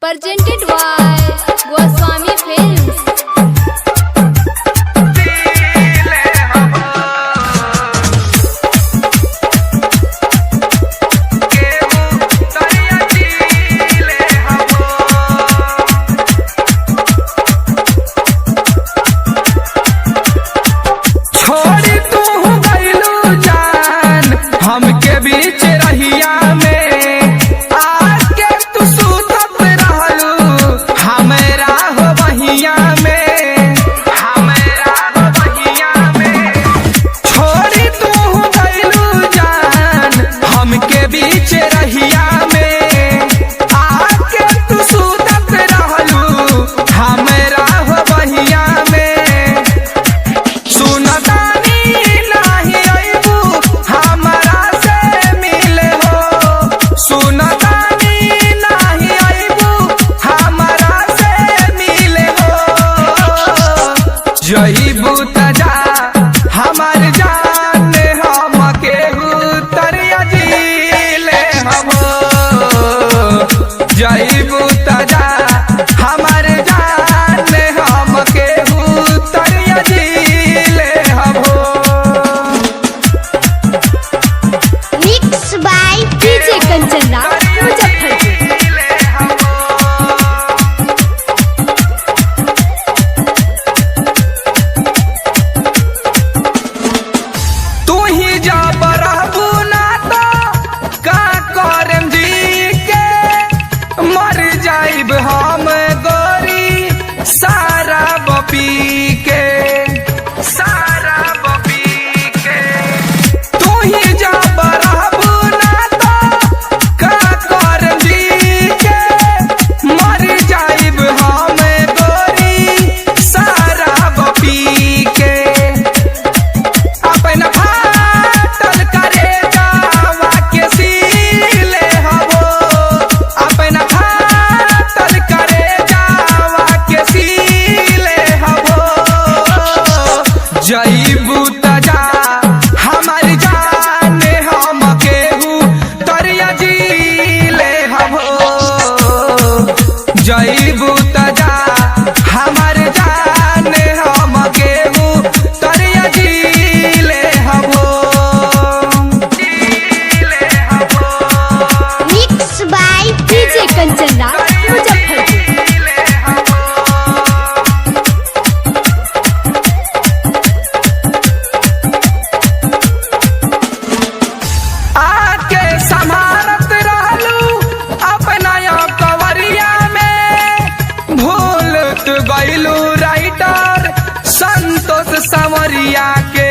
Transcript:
Presented by Goswami Films. छोड़ी तू गइलू जान हमके बीच रहिया में आके तू सुतत रहलू हमरा हो बहिया में, हमरा हो बहिया में। छोड़ी तू गइलू जान हमके बीच रहिया में आके तू सुतत रहलू हमरा हो बहिया में। सुनतानी नाही अइबू हमरा से मिले हो, सुनतानी नाही अइबू हमरा से मिले हो। जइबू त जा हमार जान, हम केहू तरिया जीले हम। जइबू त जा हमार जान, हम केहू तरिया जीले हम। Mixed by DJ Kanchan Raj, Muzaffarpur. तू ही जा रहबू ना तो का करम जी के, मर जाइब हम गोरी सारा बपी के, सारा बपी के। तू ही जा रहबू ना तो का करम जी के, मर जाइब हम गोरी सारा बपी के। अपन फाटल करे जावा के सीले हबो, अपन फाटल करे जावा के सीले हबो। जइबू त जा हमार जान, हम केहू तरिया जीले हबो। जइबू त जा हमार जान, हम केहू तरिया जीले हबो, जीले हबो। Mixed by DJ Kanchan Raj, Muzaffarpur. आके संभालत रहलू अपना यो कवरिया में, भूल तू गइलू राइटर संतोष संवरिया के।